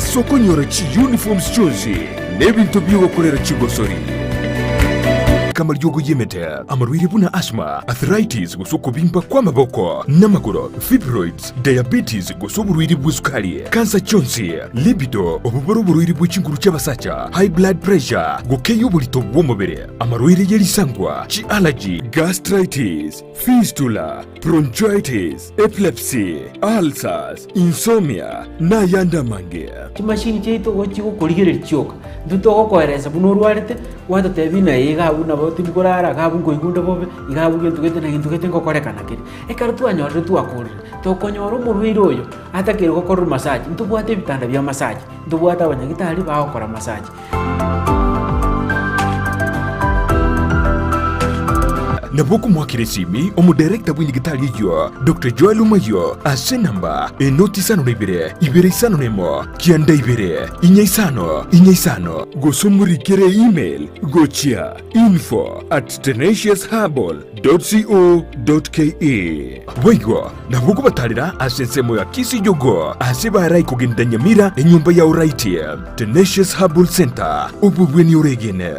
Ase okonyora chiuniforms chionsi na ebinto bi'ogokorera chigosori. Amariogo y'emete, amarwaire buna asthma, arthritis gose okobimba kw'amaboko n'amagoro, fibroids, diabetes gose oborwaire bw'esukari, kansa chionsi, libido, obobore oborwaire bwe chinguru chi'abasacha, high blood pressure, gokeyia oborito bw'omobere, amarwaire ye risangwa, chi'allergy, gastritis, fistula, bronchitis, epilepsy, ulcers, insomnia, na ayande amange. Chimashini chiaito gochia gokorigereria chioka, intwe togokoeresa buna orwarete, gwatotebia ng'a ee iga abwo nabo tindi korara, iga abwo nkoigwa onde bobe, iga abwo gento gete na gento gete ngokorekana kere. Ekero twanyorire twakorire, tokonyora omorwaire oyo atakeire gokorerwa massage, ntobwate ebitanda bia massage, ntobwate abanyagitari bagokora massage. Nabo okomoakera esimi omodarekta bw'enyigitari eyio, Doctor Joel Omayio, ase enamba enoti isano na ibere, ibere isano na emo, kianda ibere, inya isano, inya isano, gose omorikere email gochia info at tenaciousherbal dot co dot ke. Boigo nabo okobatarera ase ensemo ya Kisii Jogoo ase barai kogenda Nyamira enyomba ya Oraiti Tenacious Herbal Center obobweni oregene.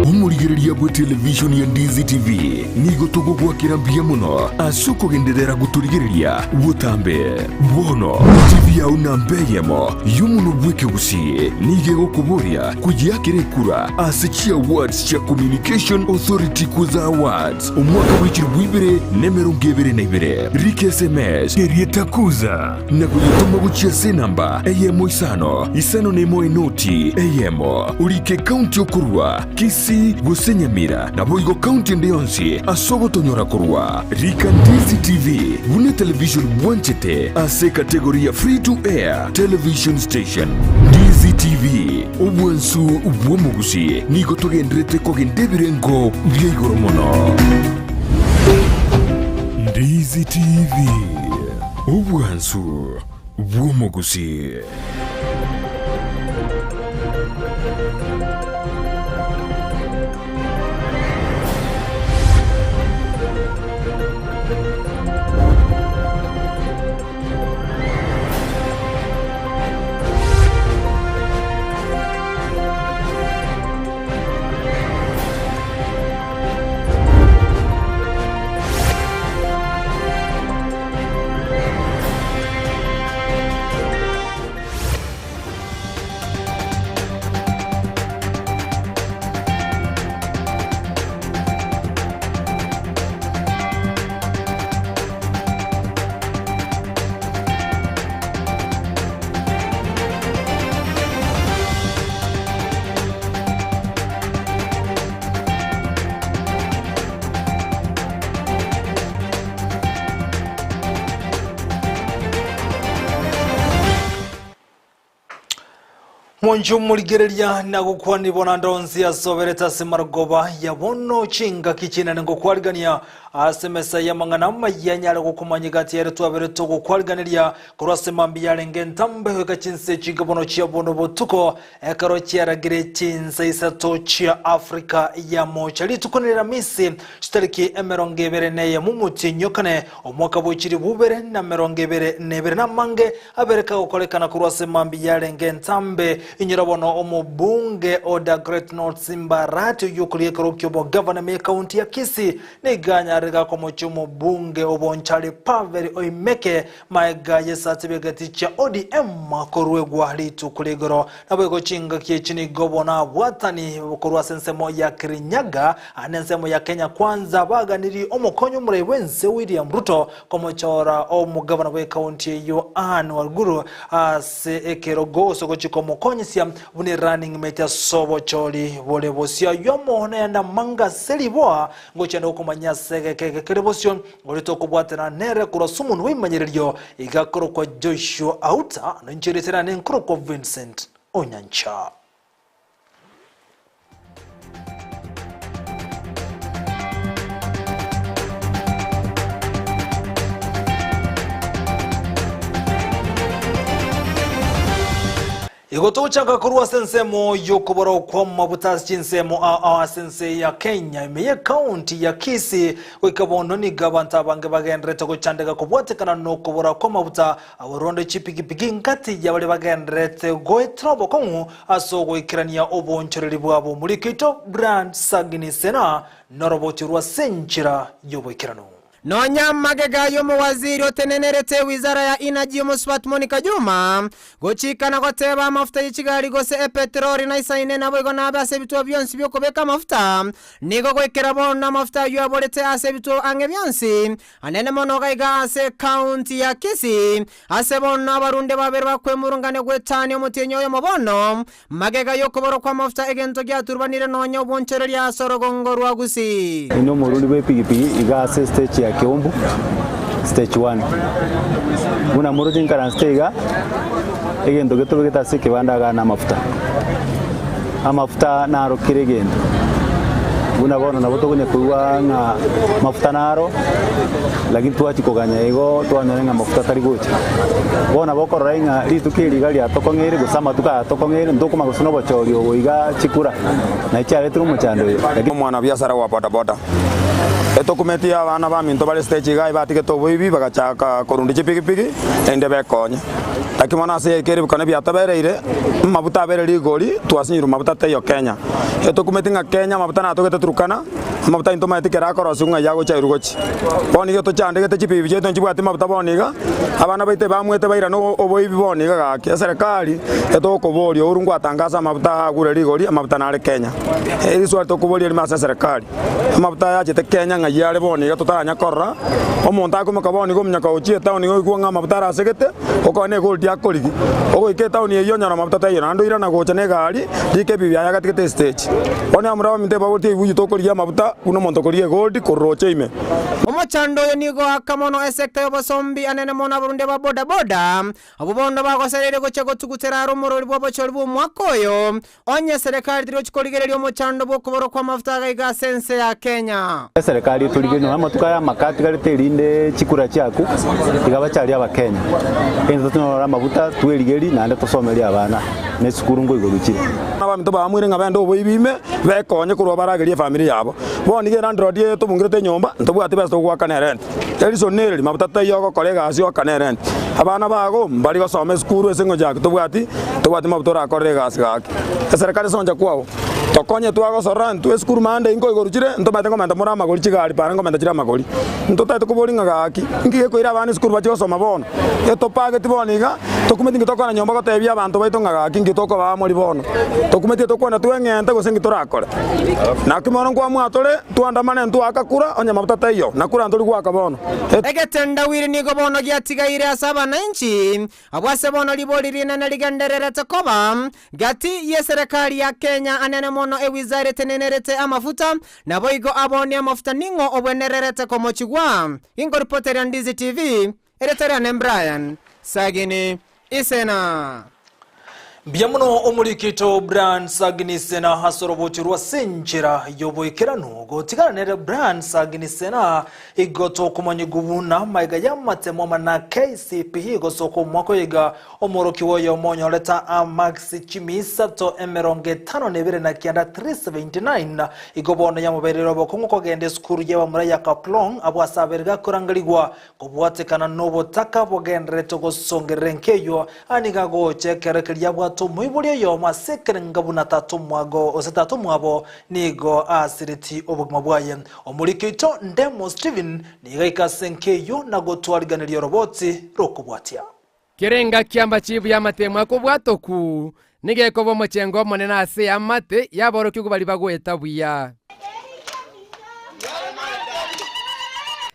Omorigereria bwe television ya Ndizi TV nigo togogoakera mbuya mono ase okogenderera gotorigereria botambe. Bono TV yao namba eyemo y'omonwa bw'ekegusii nigo egokoboria koyeakera ekura ase chiawards chia Communication Authority Kuza Awards. Omwaka bw'echilifu ibere na emerongo ebere na ibere, rika sms erieta Kuza na koyetoma gochia ase enamba eyemo isano isano na emo enoti eyemo. Orike ekaunti okorua, Kisii gose Nyamira, naboigo kaunti ende yonsi ase ogotonyora korwa. Rika Ndizi TV buna etelevision bwanchete ase ekategori ya Free to Air Television Station. Ndizi TV, Obwansu bw'omogusi nigo togenderete kogenda ebirengo bia igoro mono. Ndizi TV, obwansu bw'omogusi. Monche omorigereria na gokwanibwa naende onsi asoberete ase marogoba ya bono chingaki chinene ngokwarigania ase emesa y'amang'ana amaya anyare gokomanya egati ere twabere togokwariganeria korwa ase mambia yarenge entambe goika chinse chinke bono chia bono botuko ekero chiaragire chinsa isato chia Afrika ya mocha rituko n'Eramisi chitariki emerongo ebere neyemo omotienyi o kane omwaka bwe chilifu ibere na merongo ebere nebere namange Abere kagokorekana korwa ase mambia yarenge entambe, inyora bono omobunge o The Great North Simba Arati oyio okoria ekero ki'obogavana ime y'ekaunti ya Kisii nigo anyarire gakomochia omobunge o Bonchari Pavel Oimeke maega y'esatibigeti chia ODM koruegwa rituko rigoro. Naboigo chingaki echi nigo bono abwatani korwa ase ensemo ya Kirinyaga na ensemo ya Kenya Kwanza baganirie omokonyi omorai bw'ense William Ruto Komochora omogabana bw'ekaunti eyio Anne Waiguru ase ekerogo gose gochia komokonyisia buna erunning mate ase obochori bore bosio. Ayio amo nayande amange ase riboa ngochia gokomanyia ase egeka eke kere bosio oria tokobwatana nere korwa ase omonwa bw'ebimanyererio iga akorokwa Joshua Auta noinche erieta riane nkorokwa Vincent Onyancha. Igo togochaka korwa ase ensemo y'okobora okwa mabuta ase chinsemo aa ase ense ya Kenya ime y'ekaunti ya Kisii goika bono nigo abanto abange bagenderete gochandeka kobwatekana n'okobora kw'amabuta aborwande chipigipigi ngati ya baria bagenderete goetera obokong'u ase ogoikerania obonchoreri bwabo. Omoriki oito Brian Sagini Sena noroboti orwa ase enchera y'oboikeranu. Nonya magega y'omowaziri otenenerete wizara ya Energy Omosubati Monica Juma gochika na goteba amafuta ye chigari gose epetroli naisaine naboigo nabe ase ebituo bionsi bi'okobeka amafuta, nigo goikera bono amafuta ayio aborete ase ebituo ang'e bionsi, anene mono gaiga ase ecounty ya Kisii, ase bono abarunde babere bakwemurungania goetania omotienyi oyomo bono, Magega y'okoborwa kw'amafuta egento giaturubanire nonya obwonchoreria ase orogongo rwa Gusii. Inde omorundi bw'epigipigi iga ase estage ya Keumbu, stage one. Buna moroche nkaransete iga, egento getobegete ase ekebanda igaa na amafuta. Amafuta naro kera egento, buna bono nabo tokonya koigwa ng'a mafuta naro, lakini twachia koganya igo twanyora ng'a mafuta tari gocha. Bono nabo okorora ng'a rituko eri iga riatokong'eire gose amatuko aya atokong'eire, ntokomanya gose nobochori obo iga chikura, naye chiaretire omochando oyo. Lakini. Omwanabiasara wa bodaboda etokumetie abana baminto bare stage iga batigete oboibi bagachaka korundia chipigipigi erinde bekonye. Naki bono ase yaika eribukano ebiatobereire, amabuta abeire rigori, twasinyirwe mabuta taiyo Kenya. Etokumeti ng'a Kenya amabuta natogete Turkana, Amabuta aye ntomaeti kera akorosiwa ng'ai agochia airwe gochia. Bono iga tochandegete chibibi chiaito nchibwati mabuta bono iga, abana baito ebamwete bairane oboibi bono iga gaki. Eserekari etokoboria ouru ngwatangasa amabuta aya agure rigori amabuta nare Kenya. Eriswali tokoboria rimo ase eserekari, amabuta aya achete Kenya ng'ai are bono iga totaranya korora, omonto akoimoka bono iga omonyoka gochia etown iga oigwe ng'a amabuta arasegete, okore ne egold akorigi. Ogoika etown eyio onyore amabuta taiyo naende oirana gocha na egari, rika ebibi biaye agatigete estage. Bono abamura baminto ebagotie ebibuyu tokorigia amabuta buna omonto okorigia egoldi korwa roche ime. Omochando oyo nigo oaka mono esecta y'obosombi anene mono abarundia ba boda boda, abwo bono bagosereire gochia gotugutera are omorori bw'obochori bw'omwaka oyo, onye serekari terigochia korigereria omochando bw'okoborwa kw'amafuta agaiga ase ense ya Kenya. Eserekari etorigererie nonya amatuko aya amake atigarete erinde chikura chiaku tiga bacharie abakenya. Egento tonyore amabuta twerigerie naende tosomerie abana na esukuru nkoigorwa chire. Abaminto bamwire ng'a bende oboibi ime, bekonye korwa baragerie efamiri yabo. Bono iga elandlord eye etobungerete enyomba, ntobwati besa togoakana erent. Erison nereri, mabuta taiyo ogokora egasi oakane erent. Abana bago mbari gosoma esukuru ase eng'encho yaki tobwati, tobwati mabuta orakorere egasi gaki. Eserekari ase oncha kwao, tokonye twagosorora intwe esukuru mande inkoigorwa chire, ntomaete nkomenta more amagori chigari para nkomenta chire amagori. Ntotaete koboria ng'a gaki, inki gekoira abana esukuru bachie gosoma bono? Etopageti bono iga, Tokumeti inki tokora nyomba gotebia abanto baito ng'a gaki inki tokobaa mori bono? Tokumeti tokwana tweng'ente gose inki torakore? Naki mono nkwamua tore, twandamane ntwaaka kura, onye mabuta taiyo, na kura ntori goaka bono. Egetendawiri nigo bono giatigaire ase abananchi, abwo ase bono ribori rinene rigendererete koba gati y'eserekari ya Kenya anene mono ewizara etenenerete amafuta, naboigo aboonia amafuta ning'o obwenererete komochigwa. Inkoripoteria Ndizi TV, Erieta riane Brian Sagini Isena. Mbuya mono omorikito Brian Sagini Sena ase orobocho rwa ase enchera y'oboikeranu. Gotigana nere Brian Sagini Sena igo tokomanyigwa buna maiga y'amatemo amana KCPE gosoka omwaka oyo iga omworokigwa oyomo onyorete amarks chimi isato emerongo etano na ebere na kianda 379 igo bono yamobereire obokong'u kogenda esukuru y'abamura ya Kaplong abwo ase abere gakorangerigwa Kobwatekana nobotaka bogendererete gosongerera enkeywo, aya nigo agocha ekero keria abwate omoibori oyomo ase ekerenga buna tata omwago gose tata omwabo nigo aasireti obogima bwaye. Omoriki oito Ndemo Stephen nigo aika ase enkeywo na gotwariganeria oroboti rokobwatia. Kera engaki amachibu y'amatemo akobwata oku, nigo ekoba omochengo omonene ase eamate y'aborokigwa baria bagoeta buya.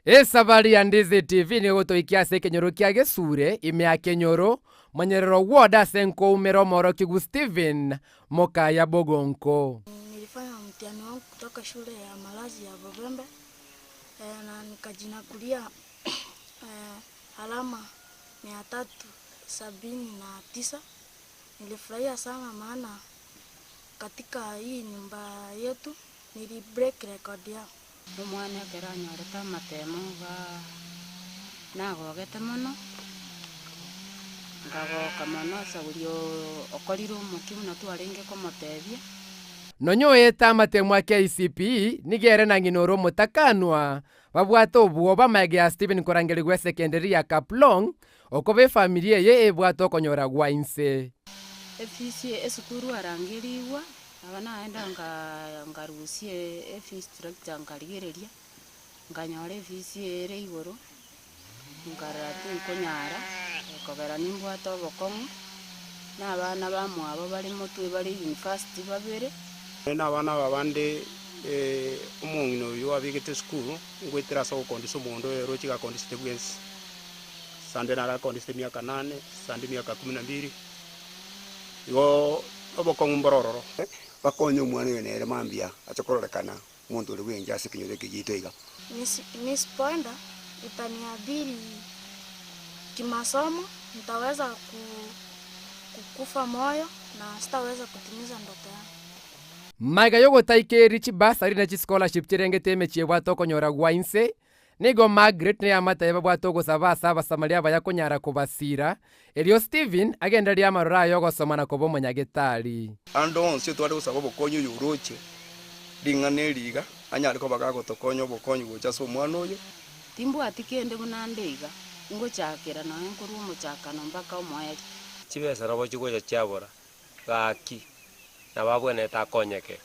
Esabari ya Ndizi TV nigo egotoikia ase ekenyoro kia Gesure, ime ya Kenyoro, Monyerero Ward ase nkoumera omorokigwa Stephen Mokaya Bogonko. Nilifanya mtihani wangu kutoka shule ya malazi ya Bobembe na nikajinyakulia alama 379. Nilifurahia sana maana katika hii nyumba yetu nili break record yao. Omwana ekero anyorete amatemo igaa nagogete mono, Nkagoka mono ase oria okorire omokia buna twarenge komotebia. Nonya oete amatemo a KCPE, nigo ere na ng'ina ore omotakanwa, babwate obwoba amaiga ya Stephen korangerigwa esekenderi ya Kaplong, okoba efamiri eye ebwate okonyora gwa inse. Efisi esukuru arangerigwa, nabo naenda nkarusia efees structure nkarigereria, nkanyora efees ere igoro, nkarora tinkonyara, ekogera nimbwate obokong'u, na abana bamwabo bare motwe bare university babere. Na abana aba bande omong'ina oyio abegete esukuru, ngoetera ase ogokondisa omogondo oye oroche iga akondisete bwensi. Sande naro akondisete emiaka nane, sande emiaka kumi na mbiri, igo obokong'u mboro ororo. Bakonye omwana oyo nere mambia ache kororekana omonto ore bwencha ase ekenyoro eke giaito iga. Nisipoenda itaniadhiri kimasomo, nitaweza kukufa moyo na sitaweza kutimiza ndoto yangu. Magega y'ogotaikeria chibasari ne chischolarship chirengete emechie ebwate okonyora gwa inse, nigo Margaret na eamate yaye babwate ogosaba ase Abasamaria abaya konyara kobasiira, erio Stephen agendererie amaroro aye ogosoma na koba omonyagetari. Ande onsi otware gosaba obokonyi oyoroche ring'ana eri iga, anyare koba gagotokonya obokonyi gocha ase omwana oyo. Timbwati kende buna nde iga, ngochakera nonya nkorwa omochakano mpaka omoerio. Chibesa nabo chigocha chiabora, gaki, nabo abwenerete akonyeke.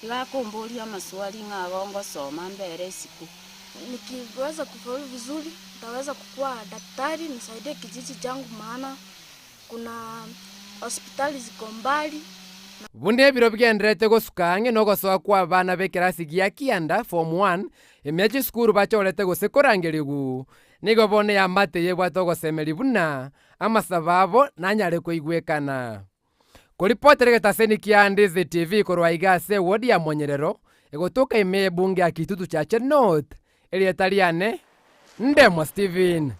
Iga akomboria amaswali ng'a igo ngosoma mbere isiko. Nikiweza kufaulu vizuri, nitaweza kukua daktari nisaidie kijiji changu maana kuna hospitali ziko mbali. Buna ebiro bigendererete gosuka ang'e nogosoa kw'abana b'ekerasi gia kianda, form one, ime chisukuru bachorete gose korangerigw, nigo bono eamate eye ebwate ogosemeria buna amasabo abo nanyare koigwekana. Koripotera egetaseni kia Ndizi TV korwa iga ase ewodi ya Monyerero, egotoka ime y'ebunge ya Kitutu Chache North, erieta riane Ndemo Stephen.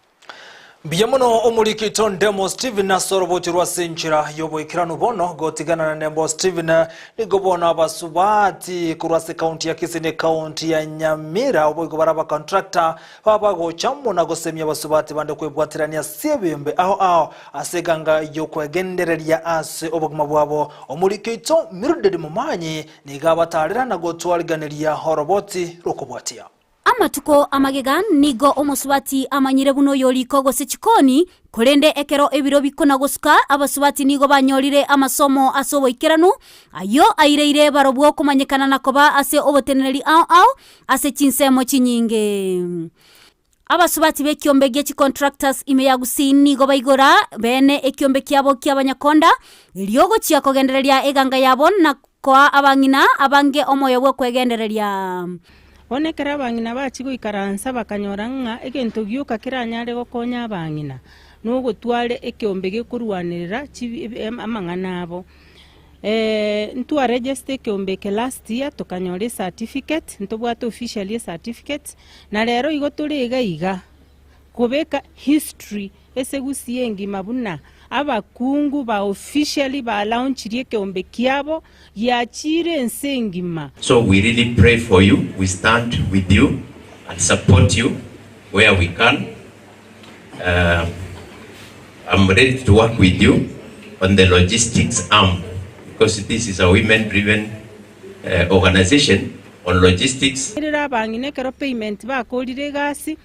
Mbuya mono omoriki oito Ndemo Stephen ase orobocho rwa ase enchera y'oboikeranu bono gotigana na Ndembo Stephen nigo bono abasubati korwa ase ekaunti ya Kisii na ekaunti ya Nyamira oboigo bare abacontractor baba bagocha amo na gosemia abasubati bande kwebwaterania ase ebimbe ao ao ase eganga y'okwegendereria ase obogima bwabo. Omoriki oito Mildred Momanyi nigo abatarera na gotwariganeria oroboti rokobwatia. Amatuko amagega nigo omosubati amanyire buna oyoriko gose chikoni, korende ekero ebiro bikona gosuka abasubati nigo banyorire amasomo ase oboikeranu, ayio aireire barobwo komanyekana na koba ase oboteneneri ao ao ase chinsemo chinyinge. Abasubati b'ekiombe gie chicontractors ime ya Gusii nigo baigora bene ekiombe kiabo ki'abanyakonda, erio gochia kogendereria eganga yabo na koa abang'ina abange omoyo bw'okwegendereria. Bono ekero abang'ina bachia goikaransa bakanyora ng'a egento gioka keranyare gokonya abang'ina nogotwara ekeombe gekorwanerera amang'ana abo. Ntwaregister ekeombe eke last year tokanyora ecertificate, ntobwate officially ecertificate, na rero igo tore iga iga kobeka history ase Gusii engima buna abakungu ba officially balaunchirie ekeombe kiabo giachire ense engima. So we really pray for you, we stand with you and support you where we can. I'm ready to work with you on the logistics arm because this is a women driven organization on logistics. Erere abang'ina ekero payment bakorire egasi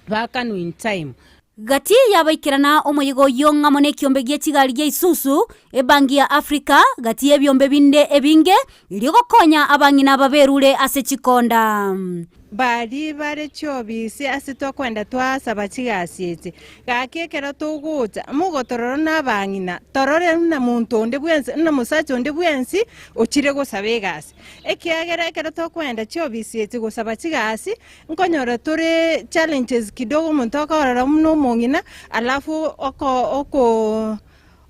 bakanwa in time. Gati y'abaikerana omoyega oyio ng'amo nekiombe gie chigari gia Isuzu, ebangi ya Africa, gati y'ebiombe binde ebinge, erio gokonya abang'ina baberure ase chikonda. Baria bare chiobisi ase tokwenda twasaba chigasi echi, gaki ekero togocha mogotorora nabang'ina, torore buna monto onde bwensi, buna mosacha onde bwensi ochire gosaba egasi. Ekiagera ekero tokwenda chiobisi echi gosaba chigasi, nkonyora tore challenges kidogo omonto okorora buna omong'ina, alafu oko oko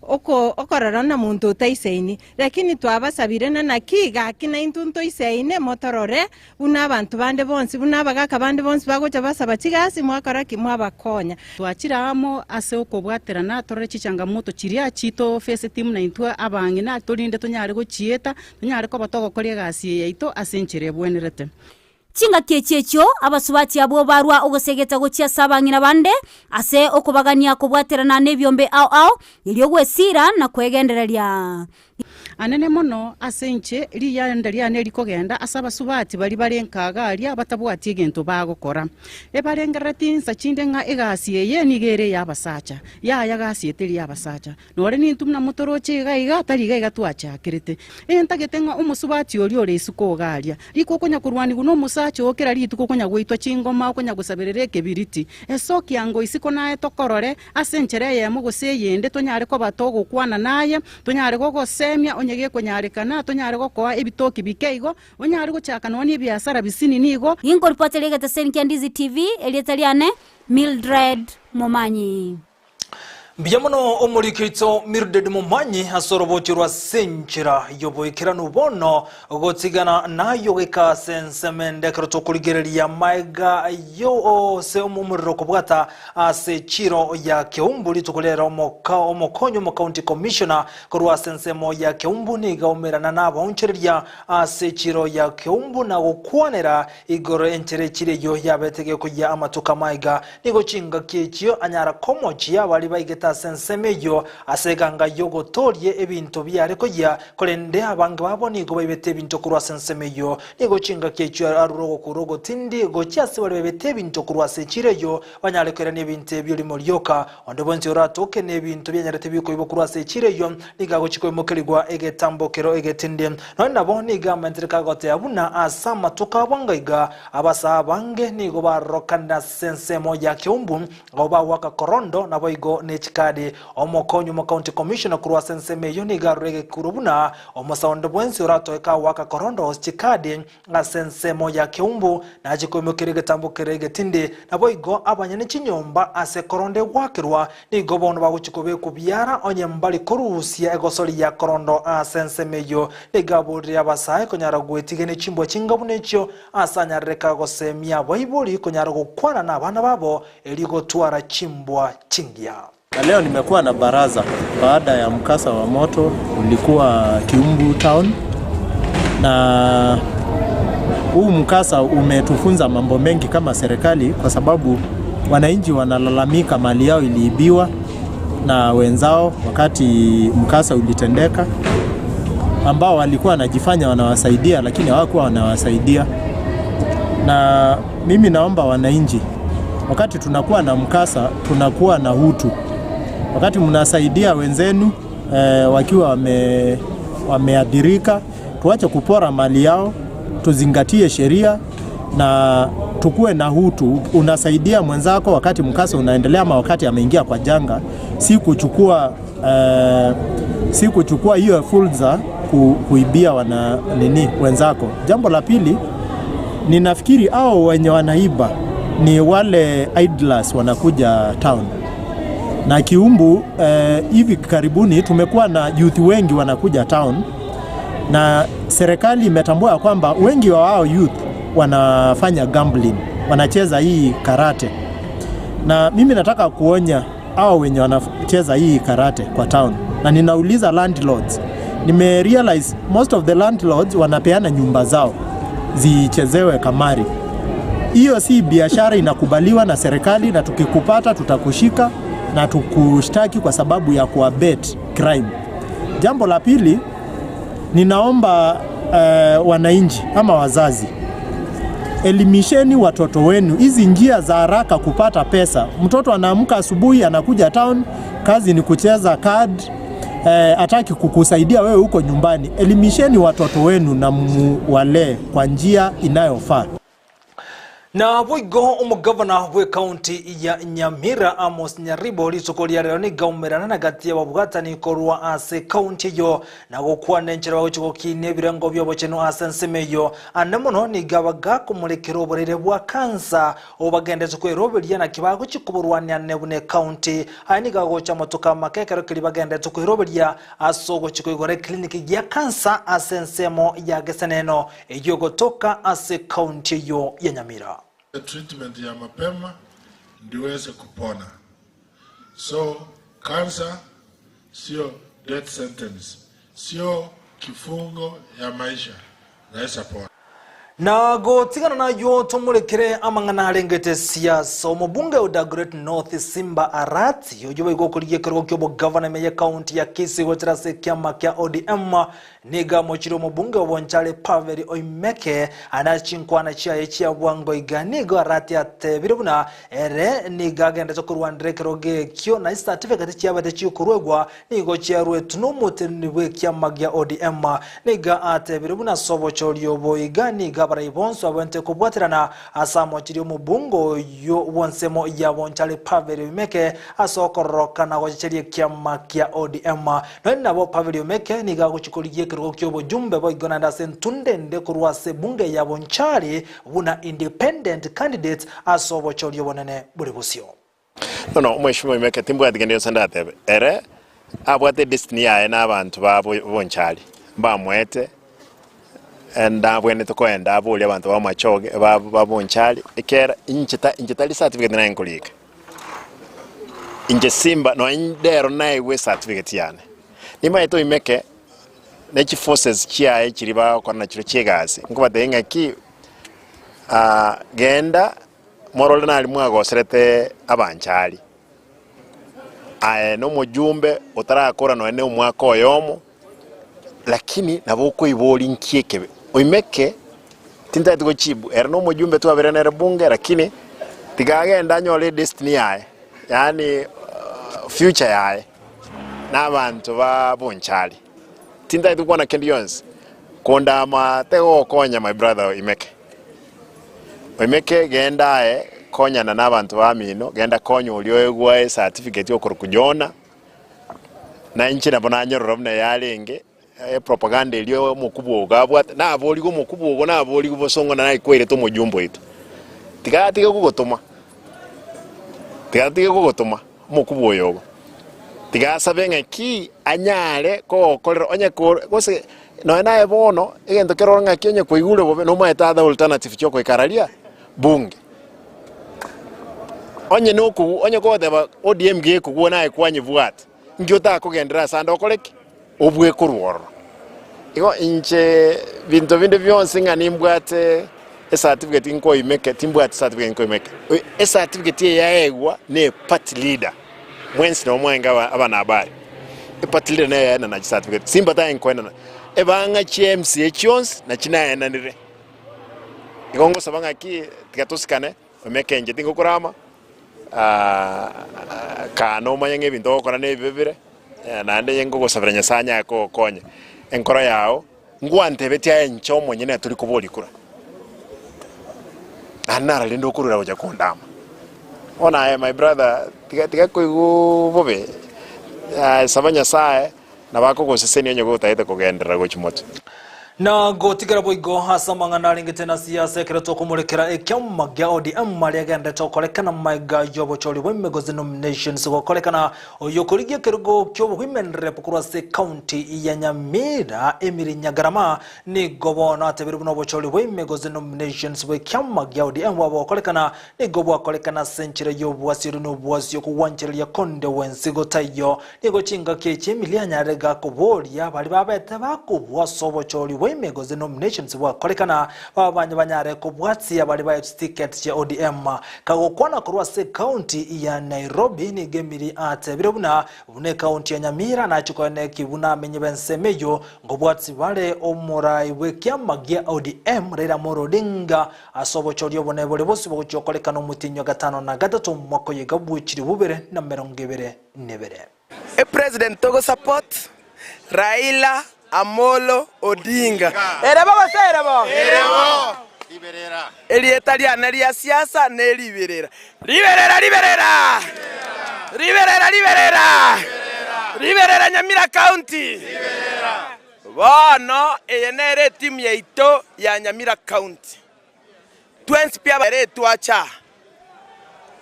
oko okorora buna monto otaisaini. Lakini twabasabire na naki gaki naintwe ntoisaine motorore buna abanto bande bonsi, buna abagaka bande bonsi bagocha basaba chigasi mwakora ki? Mwabakonya. Twachire amo ase okobwaterana torore chichangamoto chiria chitofeseti buna intwe abang'ina, torinde tonyare gochieta, tonyare koba togokoria egasi eye yaito ase enchera ebwenerete. Chingaki echi echio abasubati abwo barua ogosegeta gochia ase abang'ina bande ase okobagania kobwaterana nebiombe ao ao, erio gwesiira na kwegendereria. Anene mono ase inche, riyanda riane rikogenda ase abasubati baria bare nkaga aria batabwati egento bagokora. Ebarengerereti insa chinde ng'a egasi eye nigo ere ey'abasacha. Yaya gasi eye teri y'abasacha. Nore nintwe buna motoroche iga iga, tari iga iga twachakerete. Entagete ng'a omosubati oria ore isiko iga aria, riko okonya korwanigwa nomosacha oo kera rituko okonya goitwa chingoma, okonya gosaberera ekebiriti, esokia ango isiko naye tokorore, ase enchera eyemo gose eyende tonyare koba togokwana naye, tonyare gogosemia onye gekonyarekana, tonyare gokoa ebitoki bike igo, onyare gochaka nonya ebiasara bisinini igo. Ninkoripotera egeteseni kia Ndizi TV, erieta riane Mildred Momanyi. Mbuya mono omoriki oito Mildred Momanyi ase orobochi rwa senchera y'oboikeranu bono gotigana nayo goika ase ensemo ende ekero tokorigereria maega yose omorero kobwata ase chiro ya Keumbu rituko rero omokonyi omocounty commissioner korwa ase ensemo ya Keumbu niga omerana nabaonchoreria ase chiro ya Keumbu na gokwanera igoro enchera echiro eyio yabete gekoyia amatuko amaiga Nigo chingaki echio anyara komochia baria baigete ase ensemo eyio ase eganga y'ogotooria ebinto biare koyia, korende abange babo nigo baibete ebinto korwa ase ensemo eyio. Nigo chingaki echio arure ogokura ogotindi gochia ase baria baibete ebinto korwa ase echiiro eyio, banyare koirania ebinto ebio rimo rioka. Onde bwensi oratoke nebinto bianyarete bikoibwa korwa ase echiiro eyio, nigo agochia koimokerigwa egetambokero egetindi. Nonya nabo nigo amentere kagoteeba buna ase amatuko abo ngaiga Abasaa abange nigo barokanire ase ensemo ya Kiumbu, abwo bagoaka korondo naboigo ne chikadi. Omokonyi omocounty commissioner korwa ase ensemo eyio nigo arure egekuro buna omosaa onde bwensi oratoeke agoaka korondo gose chikadi ase ensemo ya Kiumbu nache koimokeria egetambo kere egetindi. Naboigo abanyene chinyomba ase korondo egoakerwa nigo bono bagochia kobekwa biara onye mbari korusia egosori ya korondo ase ensemo eyio. Nigo aborire abasae konyara gwetiga ne chimbwa chinga buna echio Ase anyarereka gosemia abaibori konyara gokwana nabana babo erio gotwara chimbwa chingiya. Na leo nimekuwa na baraza baada ya mkasa wa moto ulikuwa Kiumbu town, na huu mkasa umetufunza mambo mengi kama serikali, kwa sababu wananchi wanalalamika mali yao iliibiwa na wenzao wakati mkasa ulitendeka, ambao walikuwa wanajifanya wanawasaidia, lakini hawakuwa wanawasaidia. Na mimi naomba wananchi, wakati tunakuwa na mkasa tunakuwa na utu. Wakati mnasaidia wenzenu eh, wakiwa wame, wameathirika, tuache kupora mali yao, tuzingatie sheria na tukuwe na utu. Unasaidia mwenzako wakati mkasa unaendelea ama wakati ameingia kwa janga, si kuchukua eh, si kuchukua hiyo fursa ku, kuibia wana nini wenzako. Jambo la pili, ninafikiri hao wenye wanaiba ni wale idlers wanakuja town na Kiumbu eh, hivi karibuni tumekuwa na youth wengi wanakuja town na serikali imetambua ya kwamba wengi wa wao youth wanafanya gambling, wanacheza hii karate, na mimi nataka kuonya hao wenye wanacheza hii karate kwa town, na ninauliza landlords, nime realize most of the landlords wanapeana nyumba zao zichezewe kamari. Hiyo si biashara inakubaliwa na serikali, na tukikupata tutakushika na tukushtaki kwa sababu ya kuabet crime. Jambo la pili, ninaomba eh, wananchi ama wazazi elimisheni watoto wenu hizi njia za haraka kupata pesa. Mtoto anaamka asubuhi anakuja town, kazi ni kucheza card eh, hataki kukusaidia wewe huko nyumbani. Elimisheni watoto wenu na muwalee kwa njia inayofaa. Naboigo omogavana bw'ecounty ya Nyamira Amos Nyaribo rituko ria rero nigo aumerana na gati y'ababwatani korwa ase ecounty eyio na gokwana enchera bagochia gokinia ebirengo bi'obochenu ase ensemo eyio. Ande mono nigo abagakomorekera oboraire bwa kansa obo bagenderete kweroberia naki bagochia koborwania buna ecounty. Aya nigo agocha amatuko amake ekero keria bagenderete kweroberia ase ogochia koigora eclinic gia kansa ase ensemo ya Geseneno Eyio gotoka ase ekaunti eyio ya Nyamira. Treatment ya mapema ndio uweze kupona. So cancer sio death sentence, sio kifungo ya maisha, naweza pona. Na gotigana nayio tomorekere amang'ana arengete siasa. Omobunge o Dagoretti North Simba Arati oyio boigo okorigia ekerogo ki'obogavana ime y'ekaunti ya Kisii goetera ase ekiama kia ODM nigo amochire omobunge o Bonchari Pavel Oimeke ande ase chinkwana chiaye chia bwango iga nigo Arati atebire buna ere nigo agendete korwanera ekerogo ekio na chisatifeketi chiabete chiokoruegwa nigo chiaruetwe nomoteneni bw'ekiama gia ODM. Nigo atebire buna ase obochori obo iga nigo abarai bonsi babwenerete kobwaterana ase amochiri omobunge oyio bw'ensemo ya Bonchari Pavel Oimeke ase okororoka na gochecheria ekiama kia ODM. Nonya nabo Pavel Oimeke nigo agochia korigia ekerogo ki'obojumbe boigo naende ase entunde ende korwa ase ebunge ya Bonchari buna independent candidate ase obochori obonene bore bosio. Bono omweshimiwa Oimeke timbwati kende gionsi ndatebe, ere abwate edestiny yaye na abanto ba bonchari mbamoete ndabwenerete koenda aborie abanto ba machoge ba bonchari ekiagera inche ta inche tari certificate naye nkorika. Inche simba nonye rero naegwe ecertificate yane, nimanyete Oimeke ne chiforces chiaye chiria bagokora nachio chiegasi, nkobatebia ng'aki genda. Morore naria mwagoserete abanchari. Aye nomojumbe otarakora nonya ne omwaka oyomo, lakini nabo okoiboria nki ekebe. Oimeke, tintageti gochibu, ere nomojumbe twabere nere bunge lakini tiga agende anyore edestiny yaye, yaani future yaye na abanto ba bonchari. Tintageti gokwana kende gionsi, kondama tegogokonya my brother Oimeke. Oimeke genda aye konyana nabanto bamino, genda konya oria oegwa ecertificate okorokwa Jona, na inche nabo nanyorora buna yarenge, epropaganda eria omokubwa ogo abwate, naborigwe omokubwa ogo naborigwe bosongo na naikwerete omojumbe oito. Tiga atige kogotoma, tiga atige kogotoma omokubwa oyo ogo. Tiga asabe ng'a ki anyare kogokorera onye kore gose nonya naye bono egento kere ore ng'aki onye kwaigure bobe nomaete other alternative chiokoikara aria bunge. Onye nokogu onye kogoteba ODM gekogwa naye kwanyebwate, inki otakogenderera ase ande okore ki? Obue korwa ororo. Igo inche binto binde bionsi ng'a nimbwate ecertificate nkoimeke, timbwati certificate nkoimeke. Ecertificate eye yaegwa ne eparty leader, mwensi nabo mwarenge abanahabari, eparty leader neye yaenana chicertificate, simba taye nkoenana, ebang'a chia MCA chionsi nachi naenanire. Igo ngosaba ng'aki tiga tosikane, oimeke inche tingokorama. Kaa nomanye ng'a ebinto ogokora nebibe bire, naende inye ngogosabera Nyasae anyare kogokonya enkoro yao, ngwantebetie aye inche omonyene tori koboria kura, naende nararende okorwera gocha kondama. Bono aye my brother, tiga tiga koigwa bobe, saba Nyasae. Nabo akogosesenia onye gotagete kogenderera gochia motwe. Na gotigera boigo ase amang'ana arengete na siasa ekero tokomorekera ekiama gia ODM aria agenderete gokorekana maega y'obochori bw'emigozi nominations gokorekana oyo okorigia ekerogo ki'obowomen rep korwa ase ekaunti ya Nyamira Emily Nyagarama nigo bono atebire buna obochori bw'emigozi nominations bw'ekiama gia ODM bwaba gokorekana nigo bwakorekana ase enchera y'obwasiori na obwasi okogwanchereria konde gwensi gotaiyo Nigo chingaki echi Emily anyarire gakoboria baria babete bakobua ase obochori bwa emego nominations bwakorekana babanye banyare kobwatia baria baetwe chiticket chia ODM. Kagokwana korwa ase ecounty ya Nairobi nigo Emily atebire buna buna ecounty ya Nyamira nachie koeneki buna amenyi b'ensemo eyio nkobwati bare omorai bw'ekiama gia ODM Raila Amolo Odinga ase obochori obonene bore bosio bogochia gokorekana omotienyi o gatano na gatato omwaka oyo iga bwe chilifu bibere na emerongo ebere. nebere. Epresident togo support Raila Amolo Odinga. Ere bo gose ere bo? Erieta riane ria siasa ne riberera. Riberera riberera! Riberera riberera! Riberera Nyamira County! Bono eye nere etimu yaito ya Nyamira County. Twensi pi abere twacha aa.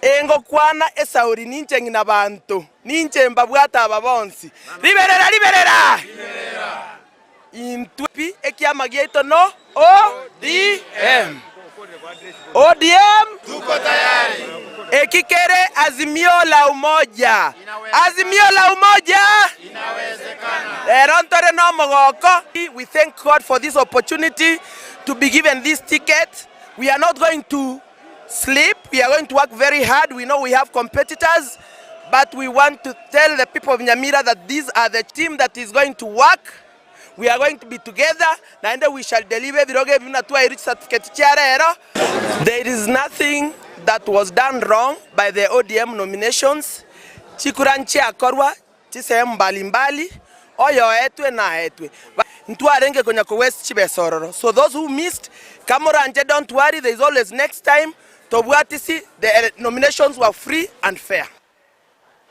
Engokwana esauri ninche ng'ina banto, ninche mbabwate aba bonsi. Riberera, riberera! Intwe pi ekiama giaito no ODM. ODM Eki kere Azimio la Umoja. Azimio la Umoja! Rero ntore nomogoko. We thank God for this opportunity. to be given this ticket. We are not going to sleep, we are going to work very hard. We know we have competitors, but we want to tell the people of Nyamira that these are the team that is going to work. We are going to be together, naende we shall deliver ebirogo ebi buna twairwe chicertificate chia rero. There is nothing that was done wrong by the ODM nominations. Chikura nchiakorwa chisehemu mbali mbali, oyoetwe naetwe. Ntwarenge konya ko waste chibesa ororo. So those who missed, kamoranche don't worry, there is always next time. Tobwatisi, the nominations were free and fair.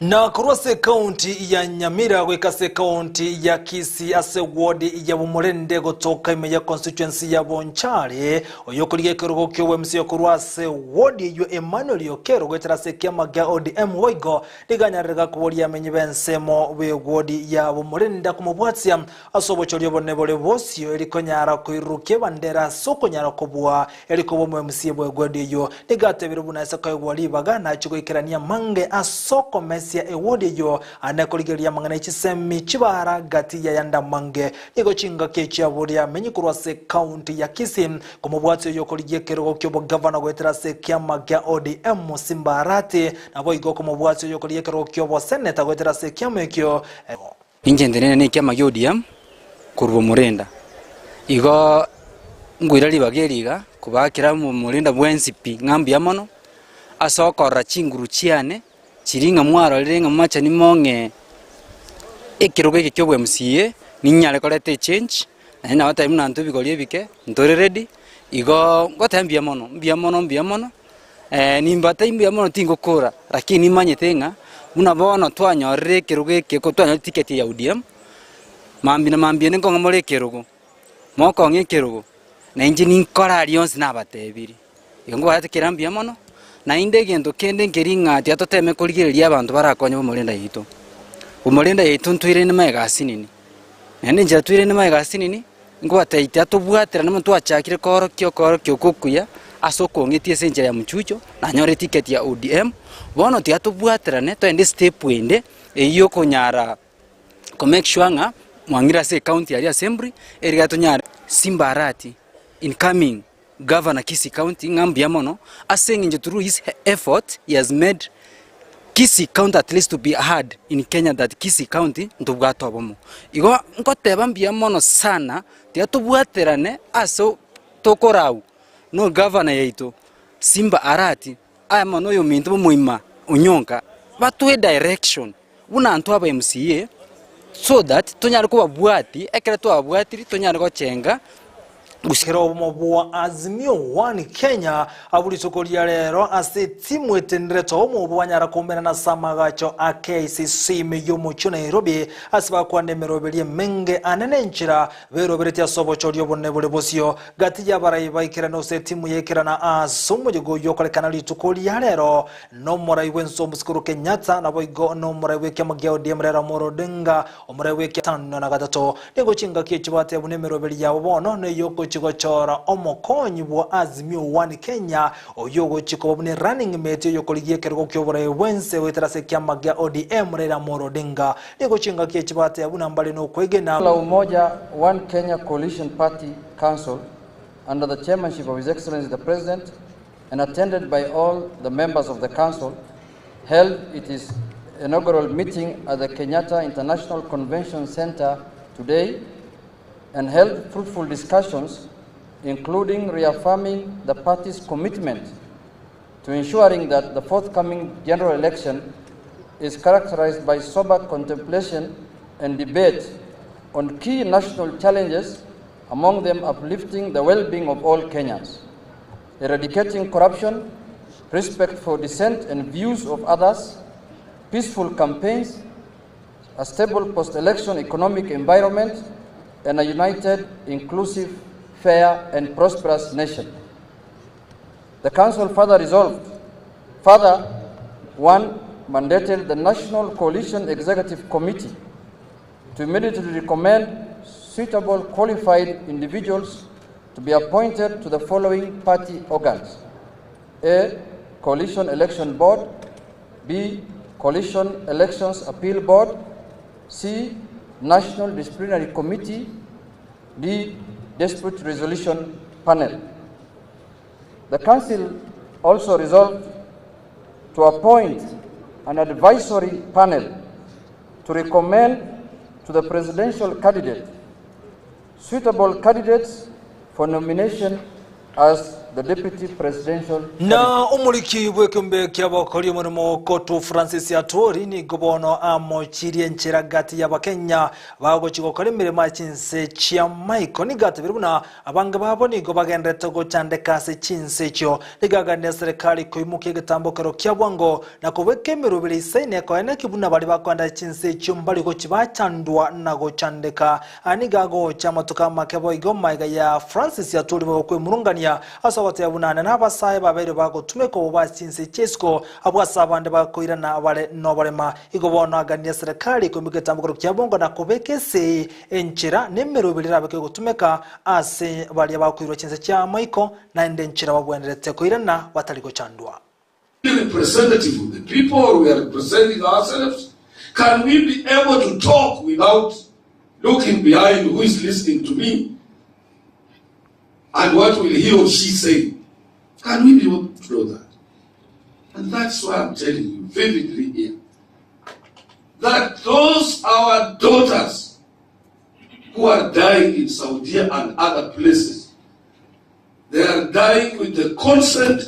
Na korwa ase ekaunti ya Nyamira goika ase ekaunti ya Kisii ase ewodi ya Bomorende gotoka ime ya constituency ya Bonchari, oyokorigia ekerogo kia MCA korwa ase ewodi eyio Emmanuel Okero goetera ase ekiama kia ODM boigo nigo anyarire gakoboria amenyi b'ensemo b'ewodi ya Bomorende komobwatia ase obochori obonene bore bosio erikonyara koirurukia ebandera ase okonyara kobua Erikoba omoMCA bw'egwedi eyio nigo atebire buna ase koegwa ribaga nachie goikerania amange ase okomesia ewodi eyio ane korigereria amang'ana e chisemi chibara gati y'ayande amange. Nigo chingaki echio aboria amenyi korwa ase ekaunti ya Kisii komobwatia oyo okorigia ekerogo ki'obogavana goetera ase ekiama kia ODM Simba Arati naboigo komobwatia oyo okorigia ekerogo ki'oboseneta goetera ase ekiama ekio Inche ntenene nekiama gia ODM korwa omorenda. Igo nkoira ribaga eri iga kobakera omorenda bwensi pi ng'a mbuya mono ase okorora chinguru chiane chiria ng'a mwarorire ng'a mwachani mong'e ekerogo eke kia obo MCA ninyare koreta echange naende nabatebia buna intwe ebigori ebike ntore ready igo ngoteba mbuya mono mbuya mono mbuya mono. Nimbatebie mbuya mono tingokora, lakini nimanyete ng'a buna bono twanyorire ekerogo eke, ko twanyorire ticket ya ODM, mambia na mambia ende nkong'a more ekerogo, mokong'a ekerogo, na inche ninkore aria onsi nabatebirie. Igo nkobarete kera mbuya mono, naende egento kende nkeri ng'a tiga toteme korigereria abanto barakonye bomorenda yaito. Bomorenda yaito ntwairene magega asinini, naende enchera twairene magega asinini. Nkobatebia tiga tobwaterane mono twachakire koorokia okoorokia okwo okuya ase okong'etia ase enchera ya mochucho, nanyore eticket ya ODM, bono tiga tobwaterane togende estep ende eywo yokonyara ko make sure ng'a mwang'ire ase ecounty aria assembly, eriga tonyare Simba Arati incoming governor Kisii county ng'a mbuya mono ase eng'encho through his effort he has made Kisii county at least to be heard in Kenya that Kisii county ntobwate obomo. Igo nkoteba mbuya mono sana tiga tobwaterane ase tokorau no governor yaito Simba Arati aye mono oyominto bomoima Onyonka batoe direction buna intwe aba MCA so that tonyare kobabwatia ekero twababwatiri tonyare gochenga. Kera obomo bwa Azimio One Kenya abwo rituko ria rero ase etimu etenderete obomo obwo banyara koumerana ase amagacho a KICC ime y'omochie o Nairobi ase bakwana emeroberio emenge ane nenchera beroberetie ase obochori obonene bore bosio gati y'abarai baikerane ase etimu yaikerana ase omoyega oyio okorekana rituko ria rero Nomorai bw'ense Omosikuru Kenyatta, naboigo nomorai bw'ekiama gia ODM Raila Amolo Odinga, omorai bw'ekia tano na gatato. Nigo chingaki echi batebwa nemeroberi yabo bono neyogochi gochora omokonyi bwa Azimio One Kenya oyio ogochi koba buna erunning mate oyokorigia ekerogo ki'oborai bw'ense goetera ase ekiama gia ODM Raila Amolo Odinga. Nigo chingaki echi batebwa buna mbare nokwegena. La Umoja One Kenya Coalition Party Council under the chairmanship of His Excellency the President and attended by all the members of the council, held its inaugural meeting at the Kenyatta International Convention Center today and held fruitful discussions, including reaffirming the party's commitment to ensuring that the forthcoming general election is characterized by sober contemplation and debate on key national challenges, among them uplifting the well-being of all Kenyans, eradicating corruption, respect for dissent and views of others, peaceful campaigns, a stable post-election economic environment, and a united, inclusive, fair, and prosperous nation. The Council further resolved, further, one, mandated the National Coalition Executive Committee to immediately recommend suitable qualified individuals to be appointed to the following party organs. A. Coalition Election Board. B. Coalition Elections Appeal Board. C. National Disciplinary Committee. D. Dispute Resolution panel. The Council also resolved to appoint an advisory panel to recommend to the presidential candidate suitable candidates for nomination as the deputy presidential Na omoriki bw'ekeombe ki'abakori omoremo Kotu Francis Atwoli nigo bono amochirie enchera gati y'Abakenya bagochia gokora emeremo ase chinse chia maiko. Nigo atebire buna abange babo nigo bagendererete gochandeka ase chinse echio. Nigo aganirie eserekari koimokia egetambokero kia bwango na kobeka emeroberi eisaine koeneki buna baria bakoenda ase chinse echio mbari gochia bachandwa na gochandeka. Aya nigo agocha amatuko amake boigo magega ya Francis Atwoli gokwemurungania ase ogoteba buna ane nabasae babeire bagotumeka obobe ase chinse chi'isiko abwo ase abande bakoirana bare noborema. Igo bono aganirie eserekari koimokia egetambokero kia bongo na kobeka esegi enchera na emeroberi erabe kegotumeka ase baria bakoirwa chinse chi'amaiko naende enchera babwenerete koirana batari gochandwa. Representative of the people or we are representing ourselves? Can we be able to talk without looking behind who is listening to me and what will he or she say? Can we be able to do that? And that's why I'm telling you vividly here that those our daughters who are dying in Saudi and other places, they are dying with the consent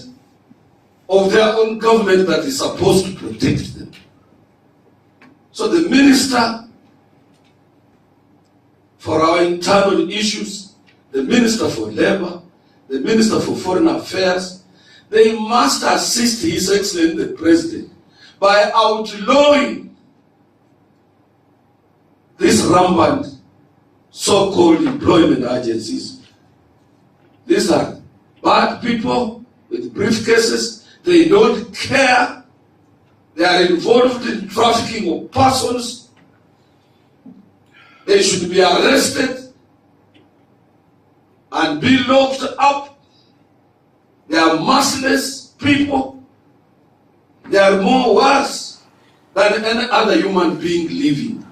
of their own government that is supposed to protect them. So the minister for our internal issues, the minister for labor, the minister for foreign affairs, they must assist His Excellency the President by outlawing these rampant so-called employment agencies. These are bad people with briefcases. They don't care. They are involved in trafficking of persons. They should be arrested and be locked up. They are merciless people. They are more worse than any other human being living.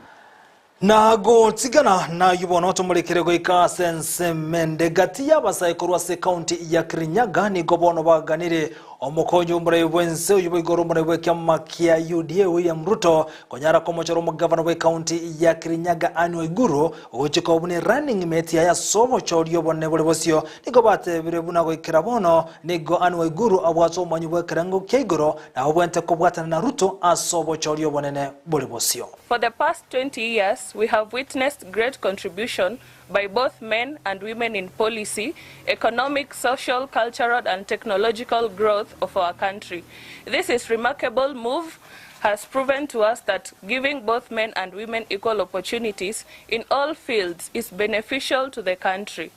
Na gotigana nayio bono tomorekere goika ase ensemo ende gati y'abasae korwa ase ekaunti ya Kirinyaga nigo bono baganire omokonyi omorai bw'ense oyio boigo ore omorai bw'ekiama kia UDA William Ruto konyara komochora omogavana bw'ekaunti ya Kirinyaga Anne Waiguru Ogochia kwabo buna erunning mate yaye ase obochori obonene bore bosio, nigo batebire buna goikera bono nigo Anne Waiguru abwate obomanyi bw'ekerengo kia igoro na abwenerete kobwatana na Ruto ase obochori obonene bore bosio. For the past 20 years, we have witnessed great contribution by both men and women in policy, economic, social, cultural and technological growth of our country. This is remarkable move has proven to us that giving both men and women equal opportunities in all fields is beneficial to the country.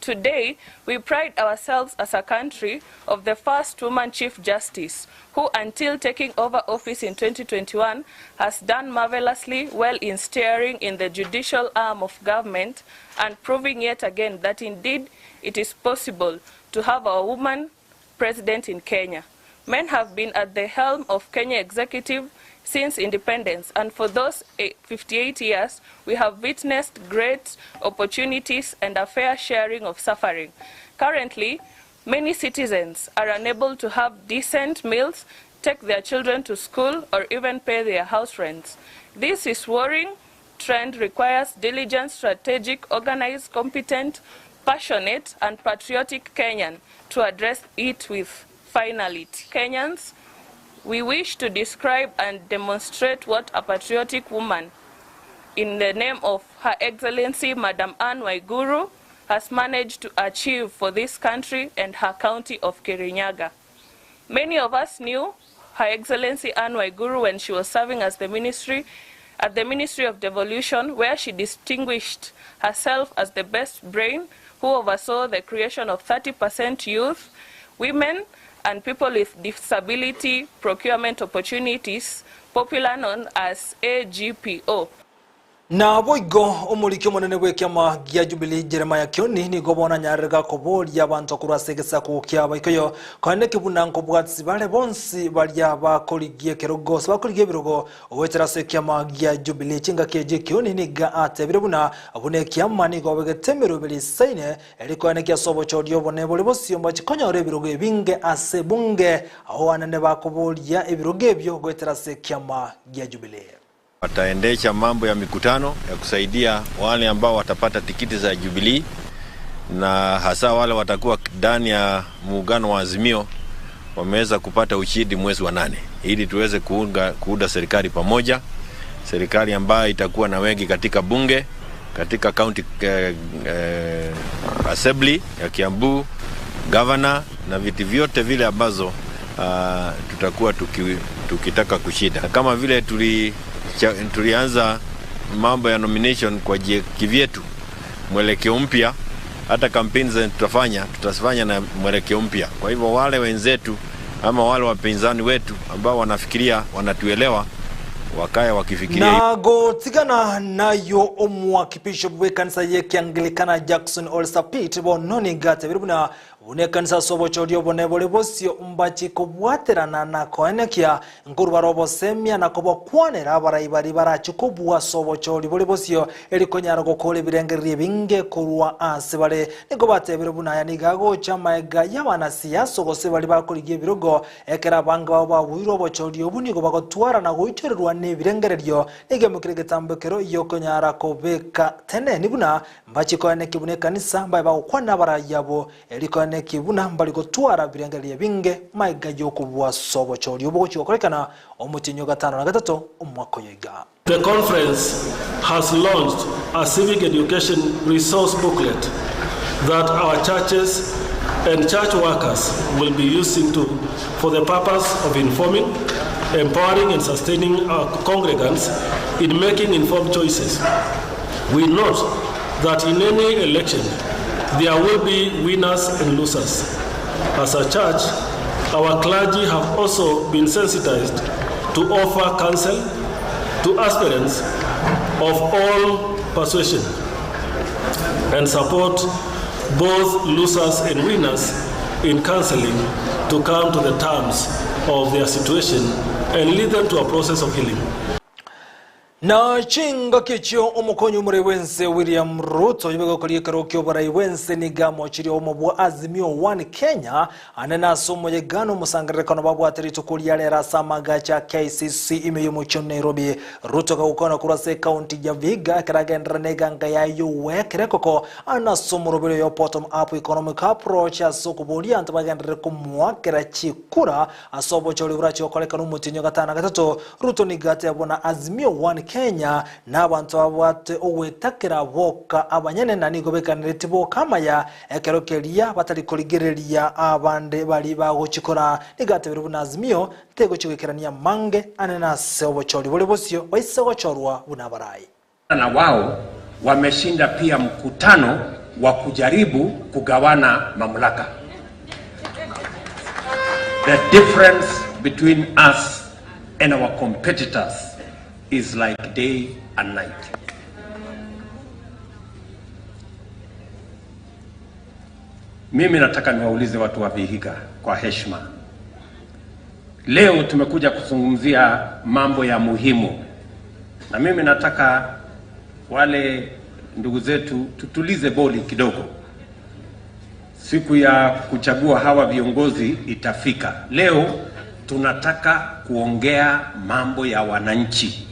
Today, we pride ourselves as a country of the first woman Chief Justice, who until taking over office in 2021 has done marvelously well in steering in the judicial arm of government and proving yet again that indeed it is possible to have a woman president in Kenya. Men have been at the helm of Kenya executive since independence, and for those 58 years, we have witnessed great opportunities and a fair sharing of suffering. Currently, many citizens are unable to have decent meals, take their children to school, or even pay their house rents. This is worrying trend requires diligent, strategic, organized, competent, passionate, and patriotic Kenyan to address it with finality. Kenyans, we wish to describe and demonstrate what a patriotic woman in the name of Her Excellency Madam Anne Waiguru has managed to achieve for this country and her county of Kirinyaga. Many of us knew Her Excellency Anne Waiguru when she was serving as the ministry at the Ministry of Devolution, where she distinguished herself as the best brain who oversaw the creation of 30% youth, women, and people with disability procurement opportunities, popular known as AGPO. Naboigo omoriki omonene bw'ekiama gia Jubilee Jeremiah Kioni nigo bono anyarire gakoboria abanto korwa ase egesaku ki'Abaikoyo koeneki buna nkobwatisi bare bonsi baria bakorigia ekerogo gose bakorigia ebirogo goetera ase ekiama gia Jubilee. Chingaki echio Kioni nigo atebire buna buna ekiama nigo obegete emeroberi isaine eri koeneki ase obochori obone bore bosio mbachi konyora ebirogo ebinge ase ebunge ao anene bakoboria ebirogo ebio goetera ase ekiama gia Jubilee. Wataendesha mambo ya mikutano ya kusaidia wale ambao watapata tikiti za Jubilee na hasa wale watakuwa ndani ya muungano wa Azimio wameweza kupata ushindi mwezi wa nane, ili tuweze kuunga, kuunda serikali pamoja, serikali ambayo itakuwa na wengi katika bunge, katika county eh, eh, assembly ya Kiambu, governor na viti vyote vile ambazo uh, tutakuwa tuki, tukitaka kushinda kama vile tuli, cha, tulianza mambo ya nomination kwa jie, kivyetu mwelekeo mpya. Hata kampeni zenye tutafanya tutafanya na mwelekeo mpya. Kwa hivyo wale wenzetu ama wale wapinzani wetu ambao wanafikiria wanatuelewa wakae wakifikiria na gotigana nayo omwaki bishop bw'ekanisa y'ekiangilikana Jackson Ole Sapit bono nigatebire buna buna ekanisa ase obochori obone bore bosio mbachi kobwaterana na koenekia nkorwa bare obosemia na kobokwanera abarai bari barachi kobua ase obochori bore bosio erikonyara gokora ebirengererio ebinge korwa ase bare. Nigo batebire buna aya nigo agocha amaega y'abanasiasa gose bari bakorigia ebirogo ekero abange babo babuirwe obochori obu nigo bagotwara na goichorerwa na ebirengererio nigemokire egetambokero giokonyara kobeka teneni buna mbachikoeneki buna ekanisa mbae bagokwana abarai abo erikoeneki buna mbari gotwara birengererio ebinge maega y'okobua ase obochori obo gochi gokorekana omotienyi o gatano na gatato omwaka oyo iga. The conference has launched a civic education resource booklet that our churches and church workers will be using to, for the purpose of informing, empowering and sustaining our congregants in making informed choices. We note that in any election, there will be winners and losers. As a church, our clergy have also been sensitized to offer counsel to aspirants of all persuasion and support both losers and winners in counseling to come to the terms of their situation and lead them to a process of healing. Na chingaki echio omokonyi omorei bw'ense William Ruto oyio gokoria ekero ki'oborai bw'ense nigo amochirie obomo bwa Azimio One Kenya anene ase omoyega na omosangererekano babwate rituko ria rero ase amagacho a KICC ime y'omochie o Nairobi. Ruto gagokwana korwa ase ekaunti ya Vihiga ekero agenderera na eganga yaye y'ogwekera ekoko ane ase omoroberi oyo Bottom Up Economic Approach ase okoboria abanto bagenderere komoakera chikura ase obochori borache gokorekana omotienyi o gatano na gatato. Ruto nigo ateba buna Azimio One Kenya nabanto babwate ogwetakera boka abanyene na nigo bekaneretie boka amaya ekero keria batari korigereria abande bari bagochikora. Nigo atebire buna Azimio tegochi goikerania amange anene ase obochori bore bosio baise gochorwa buna abarai. Na wao wameshinda pia mkutano wa kujaribu kugawana mamlaka. The difference between us and our competitors is like day and night. Mimi nataka niwaulize watu wa Vihiga kwa heshima. Leo tumekuja kuzungumzia mambo ya muhimu, na mimi nataka wale ndugu zetu tutulize boli kidogo. Siku ya kuchagua hawa viongozi itafika. Leo tunataka kuongea mambo ya wananchi,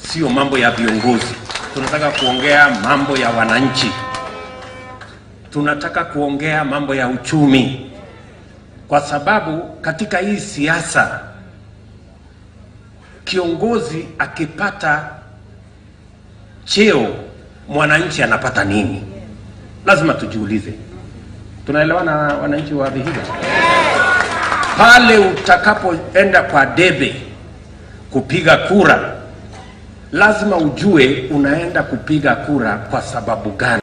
sio mambo ya viongozi. Tunataka kuongea mambo ya wananchi, tunataka kuongea mambo ya uchumi, kwa sababu katika hii siasa kiongozi akipata cheo, mwananchi anapata nini? Lazima tujiulize. Tunaelewana wananchi wa Vihiga? Pale utakapoenda kwa debe kupiga kura, lazima ujue unaenda kupiga kura kwa sababu gani.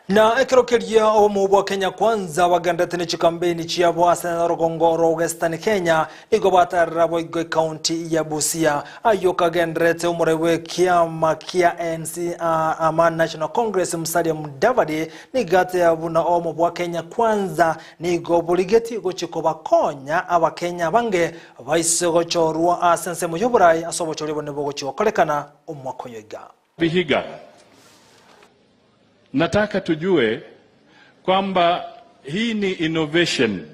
Na ekero keria obomo bwa Kenya Kwanza bagenderete ne chikambeini chiabo ase orogongo rwa Western Kenya, nigo batarera boigo ekaunti ya Busia. Ayio kagendererete omorai bw'ekiama kia ANC ama National Congress Musalia Mudavadi nigo ateba buna obomo bwa Kenya Kwanza nigo borigetie gochia kobakonya abakenya abange baise gochorwa ase ensemo y'oborai ase obochori obonene bogochia gokorekana omwaka oyo iga. Vihiga, nataka tujue kwamba hii ni innovation.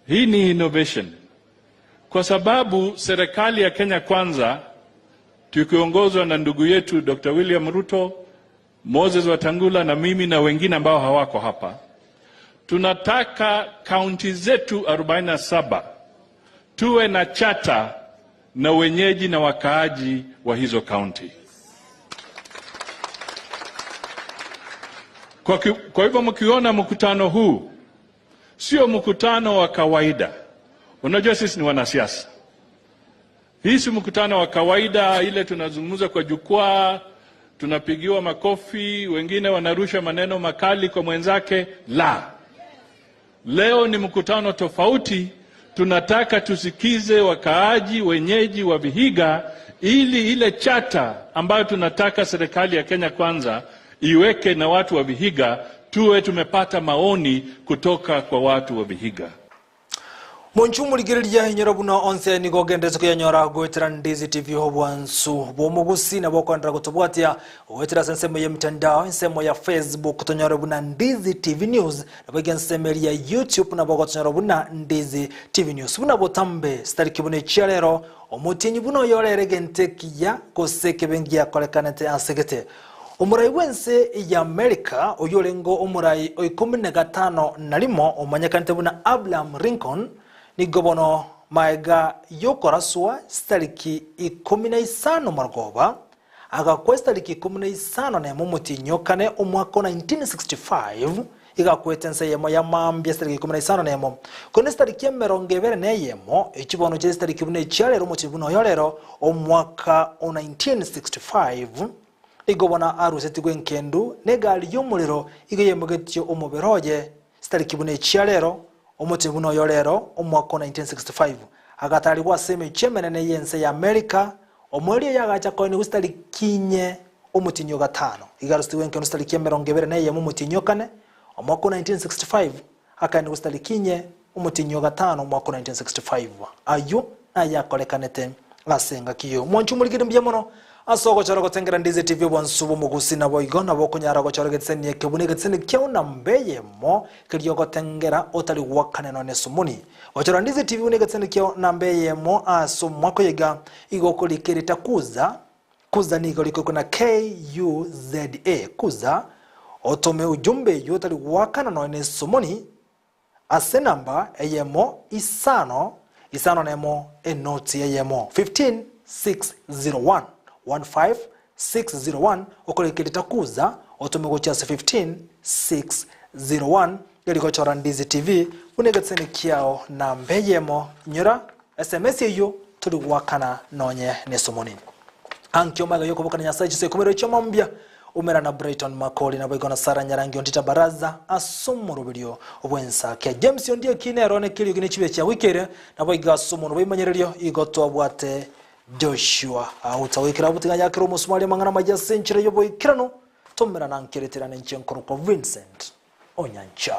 Hii ni innovation kwa sababu serikali ya Kenya Kwanza tukiongozwa na ndugu yetu Dr. William Ruto, Moses Wetangula na mimi na wengine ambao hawako hapa, tunataka kaunti zetu 47 tuwe na chata na wenyeji na wakaaji wa hizo kaunti. Kwa, kwa hivyo mkiona mkutano huu sio mkutano wa kawaida. Unajua sisi ni wanasiasa. Hii si mkutano wa kawaida ile tunazungumza kwa jukwaa, tunapigiwa makofi, wengine wanarusha maneno makali kwa mwenzake. La, leo ni mkutano tofauti. Tunataka tusikize wakaaji wenyeji wa Vihiga ili ile chata ambayo tunataka serikali ya Kenya Kwanza iweke na watu wa Vihiga, tuwe tumepata maoni kutoka kwa watu wa Vihiga. Monchu omorigereria inyora buna onse nigo ogenderete koyanyora goetera Ndizi TV obwansu bw'omogusi nabo okoenderera gotobwatia goetera ase ensemo ya emitandao ensemo ya Facebook tonyore buna Ndizi TV News nabo iga ensemo eria ya YouTube nabo ogotonyora buna Ndizi TV News buna botambe sitariki buna echia rero omotienyi buna oyorere egento ekiya gose ekebe ngiakorekanete ase gete Omorai bw'ense y'Amerika, oyio orenge omorai o ikomi na gatano na rimo omanyekanete buna Abraham Lincoln, nigo bono magega y'okoraswa chitariki 15 marogoba, agakwa chitariki 15 omotienyi o kane omwaka o 1965, iga akwete ense eyemo ya mambia chitariki 15. Korende chitariki 21, echio bono chire chitariki buna echia rero omotienyi buna oyo rero, omwaka o 1965, Nigo bono arusetigwe enkendu negari y'omorero igo yemogetie omobere oye, chitariki buna echia rero, omotienyi buna oyo rero, omwaka o 1965, agatarigwa ase emechie emenene y'ense ya Amerika, omoerio oye agacha koenigwa chitariki inye omotienyi o gatano. Igo arusetigwe enkendu chitariki 21 omotienyi o kane, omwaka o 1965, akaenigwa chitariki inye omotienyi o gatano, omwaka o 1965. Ayio nayakorekanete ase engaki eyio. Mwanche omorigeri mbuya mono ase ogochora gotengera Ndizi TV obwansu bw'omogusi naboigo nabo okonyara gochora egetiseni eke buna egetiseni kiao namba eyemo keria ogotengera otari goakanenwa nesumuni. Gochora Ndizi TV buna egetiseni kiao namba eyemo ase omwaka oyo iga igo okorika erita kuza Kuza nigo rikorikwa na KUZA, Kuza, otome ujumbe eyio otari goakana nonya nesumuni Ase enamba eyemo isano isano nemo enoti eyemo, 15601, 15601, okorekeria takuza otome gochia ase 15601 eri gochora Ndizi TV buna egeteseni kiao namba eyemo inyora sms eyio tori goakana nonye nesomoni. Ankio magega yokobokana Nyasae chinsa ikomi rochio mambia Umera na Brighton Makori naboigo na Sarah Nyarangi Ontita Baraza ase omoroberio bw'ensake. James Ondieki nere one keriogi ne chibe chia wiki ere naboigo ase omonwa bw'emanyererio igo twabwate Joshua Auta goikera abwo tiga yakere omosumari amang'ana amaya ase enchera y'oboikeranu tomera nankereterane inche nkorokwa Vincent Onyancha.